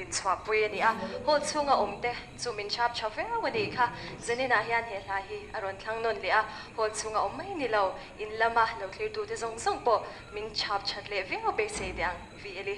din chhuahpui a ni a, hall chhunga awmte chu min chhap tha viau a nih kha. Zaninah hian he hla hi a rawn thlang nawn leh a, hall chhunga awm mai ni lo, in lama lo thlirtute zawng zawng pawh min chhap that leh viau beisei teh ang, VLE.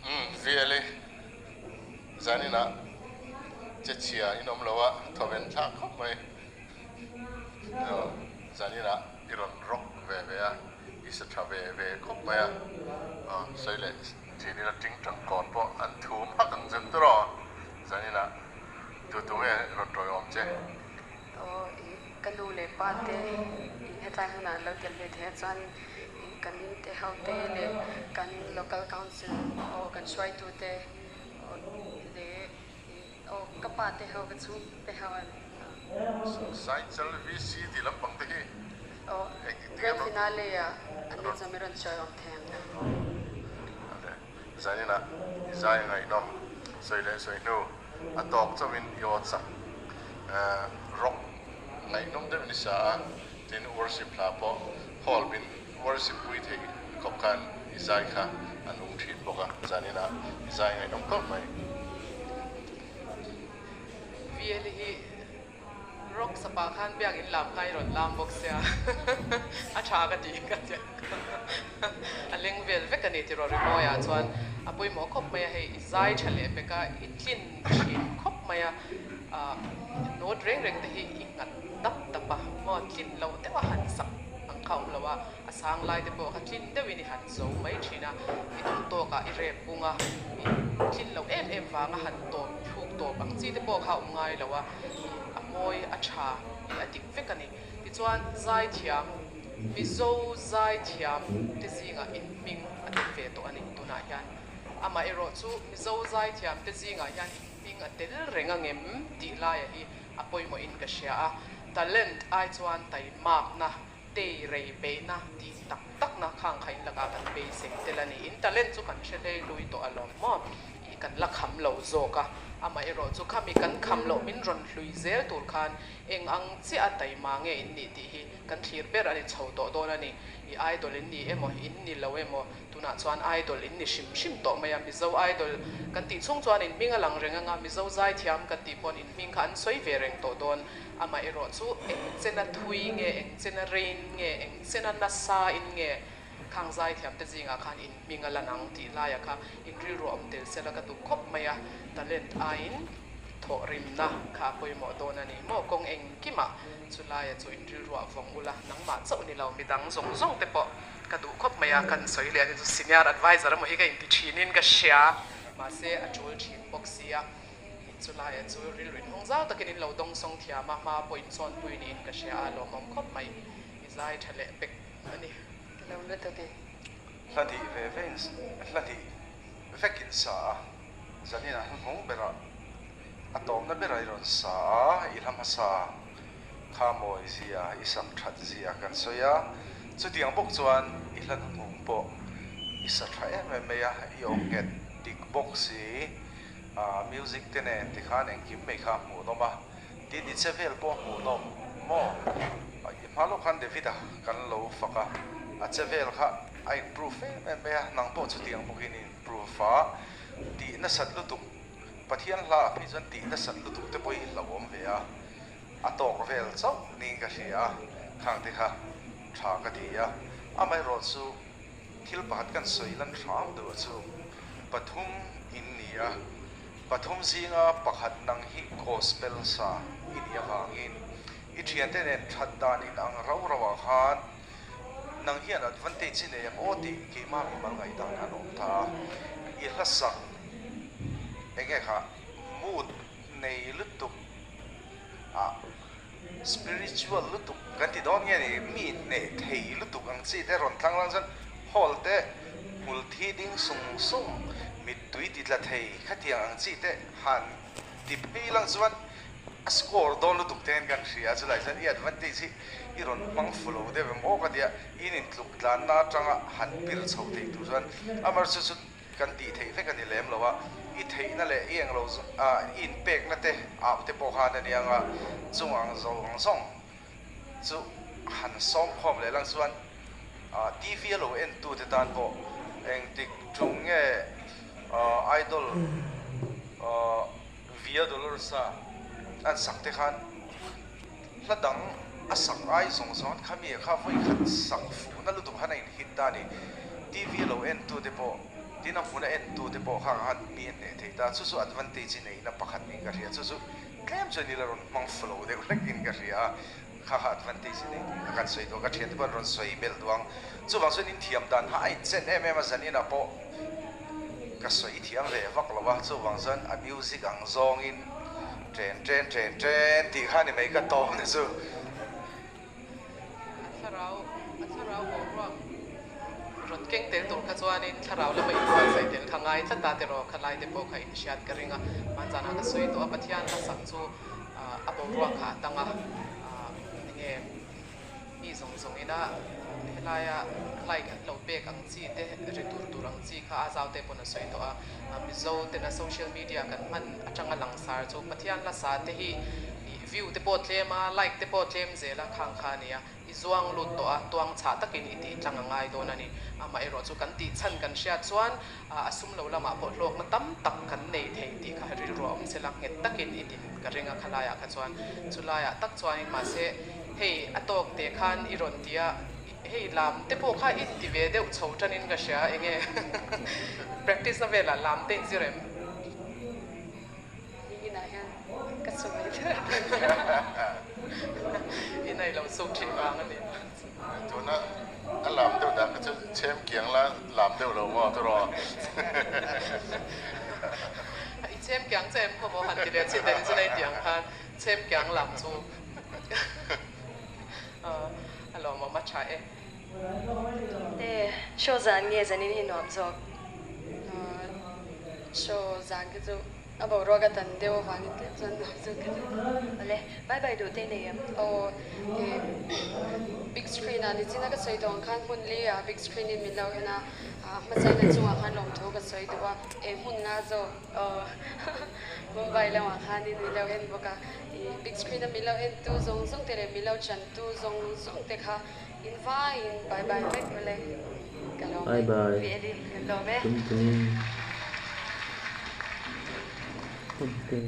Umm VLA zaninah che chhia in awm lo a, thawven thlak khawp mai. Zaninah i rawn rock ve ve a, i sa tha ve ve khawp mai a. Sawi leh thin ila ting tang kawn pawh an thum hak ang zet tur aw. Zaninah tu tu nge rawn tawiawm che? Aw i ka nu leh pa te i hetlai hmunah an lo tel ve thei a chuan i kan in te ho te leh kan local council aw kan hruaitu te aw leh i aw ka pa te ho ka chhung te ho an Saichal VC tih lampang te hi Aw eng grand finale ah an ni chuan min rawn sawi awm thei ang. Zaninah i zai ngaihnawm sawi leh sawi hnu a tawk chauhin i aw chak rock ngaihnawm deuh ni sa a, tin worship hla pawh hall min worship pui theih khawp khan i zai kha a nung thin bawk a, zaninah i zai ngaihnawm khawp mai. VL hi Rock sapa khan biak in lam kha i rawn lam bawk sia a tha ka ti ka ti a leng vel vek a ni tiraw rimawi ah chuan a pawimawh khawp mai a hei i zai tha leh pek a i tlin thin khawp mai a ah note reng reng te hi i nghat dap dap a maw tlin loh deuh a han sak ang kha a awm lo a a sang lai te pawh kha tlin deuhin i han zo mai thin a i duh tawk ah i rep bung a i tlin loh em em vang a han tawp thluk tawp ang chi te pawh kha a awm ngai lo a. Ih a mawi a tha ih a dik vek a ni. Tichuan zaithiam, Mizo zaithiam te zingah in hming a tel ve tawh a ni tunah hian. Amaherawh chu Mizo zaithiam te zingah hian in hming a tel reng angem tih laia hi a pawimawhin ka hria a. Talent ai chuan taimakna, tei rei peihna tih tak takna khang kha in lakah kan beisei tel a ni. In talent chu kan hre hlei lui tawh alawm maw? Ih kan la kham lo zawk a, amaherawh chu khami kan kham loh min rawn hlui zel tur khan eng ang chiah a taima nge in nih tih hi kan thlir ber a ni chho tawh dawn a ni. Ih idol in ni emaw in ni lo emaw tunah chuan idol in ni hrim hrim tawh mai a, Mizo idol kan tih chhung chuan in hming a lang reng anga Mizo zaithiam kan tih pawn in hming kha an sawi ve reng tawh dawn. Amaherawh chu eng chena thui nge, eng chena rain nge, eng chena nasa in nge khang zaithiam te zingah khan in hming a lan ang tih laia kha in rilru a awm tel sela ka duh khawp mai a, talent aiin thawhrimna kha a pawimawh dawn a ni maw? Kawng engkimah chu laia chu in rilru ah vawng ula, nangmah chauh ni lo midang zawng zawng te pawh ka duh khawp mai a, kan sawi leh a ni chu senior advisor emaw hi ka inti thinin ka hria, mahse a tul thin bawk sia. Chu laia chu rilru inhawng zau takin in lo dawngsawng thiam a, hma pawh insawnpui niin ka hria a, lawmawm khawp mai. I zai tha leh pek a ni. Ka lo la ta ve. Hla hnih ve ve in hla hnih vek in sa a, zanin ah hnuhnung berah a tawpna berah i rawn sa a, i hla hmasa kha mawi zia, i sak that zia kan sawi a, chutiang bawk chuan i hla hnuhnung pawh i sa tha em em mai a, i aw nghet dik bawk si. Music te nen tikhan engkim mai kha hmuhnawm a, tin i che vel pawh hmuhnawm maw? I hma lawk khan David-a kan lo fak a, a che vel kha a improve em em mai a, nang pawh chutiang bawkin i improve a, tih nasat lutuk, Pathian hla ah phei chuan tih nasat lutuk te pawh hi hlauhawm ve a, a tawk vel chauh niin ka hria a, khang te kha tha ka ti a, amaherawh chu Thil pakhat kan sawi lan hram duh chu pathum in ni a, pathum zinga pakhat nang hi gospel sa i nih avangin i thiante nen that dan in ang rau rau ah khan nang hian advantage i nei ang aw tih keimah mimal ngaihdan an awm ta a, i hla sak enge kha mood nei lutuk ah. Spiritual lutuk kan ti dawn nge ni, mi hneh thei lutuk ang chi te rawn tlang lang chuan hall te hmul thi ding sung sung, mittui ti tla thei khatiang ang chi te han ti phei lang chuan a score dawn lutuk te hian kan hria a, chulai chuan i advantage hi i rawn hmang fu lo deuh em aw ka tia, in intluk tlanna atanga han pir chho thei tur chuan amaherawhchu chu Kan tih theih vek a ni lem lo a, i theihna leh i englo i inpekna te au te pawh khan a nia nga, chung ang zawng zawng chu han sawm khawm leh lang chuan TV a lo en tu te tan pawh engtik tum nge Idol Via Dolorosa an sak te khan hla dang a sak ai zawng zawng kha mi kha vawi khat sak fuhna lutuk khan a in hit ta a ni. TV lo en tu te pawh tin a hmuna en tu te pawh khang khan mi a hneh thei ta. Chu chu advantage i neihna pakhat niin ka hria. Chu chu tlem chuan ila rawn hmang fu lo deuh hlek in ka hria a. Kha kha advantage i nei tih kha kan sawi duh a. Ka thiante pawh an rawn sawi belh duh ang. Chuvang chuan in thiam dan kha a inchen em em a zanin ah pawh ka sawi thiam ve vak lo a. Chuvang chuan a music ang zawngin Ṭen ṭen ṭen ṭen tih kha ni mai ka tawng ni chu. A thlarau a thlarau boruak rawn keng tel tur kha chuanin thlarau lama inbuatsaih tel kha ngai tlat ta tiraw kha lai te pawh kha inhriat ka ring a, hmanzanah ka sawi tawh a Pathian hla sak chu a boruak kha a tang a, enge mi zawng zawng ina helaia like an lo pek ang chi te ri tur tur ang chi kha. kha a zaute pawn a sawi tawh a. Mizo tena social media kan hman atanga langsar chu Pathian hla sa te hi view te pawh tlem a, like te pawh tlem zel a khang kha a ni a. I zuang lut tawh a, tuang chhah takin i tih tlang a ngai dawn a ni. Amaherawh chu kan tih chhan kan hriat chuan a sum lo lamah pawh hlawkna tam tak kan nei thei tih kha rilru a awm sela nghet takin i din ka ring a khalaiah kha chuan chulaiah tak chuanin mahse hei a tawk te khan i rawn ti a, hei lam te pawh kha i ti ve deuh chho tanin ka hria enge practice na velah lam te inzir em? Inah hian ka su mai tlat. I nei lo suk thin vang a ni. Tuna a lam deuh dan kha chu chhem kiang la lam deuh lo maw tawh? I chhem kiang che em khaw maw han ti leh chin den chin a i tih ang khan chhem kiang lam chu a lawmawm a tha e. Te, show zan nge zanin hi nuam zawk? Show zan khi chu a boruak a dan deuh avangin tlem chuan nuam zawk ka ti. Awle, bye bye duh te nei em? Aw, e big screen ah nichina ka sawi tawh ang khan hmun li ah big screen in min lo en a, hmasaina chungah khan lawmthu ka sawi duh a, e hmun nga zawk aw Mumbai lamah khanin min lo en bawk a, i big screen a min lo en tu zawng zawng te leh min lo chan tu zawng zawng te kha in vaiin bye bye vek ule ka lawm Bye e. bye. Pi Eli, kan lawm e. Tum tum. Tum tum.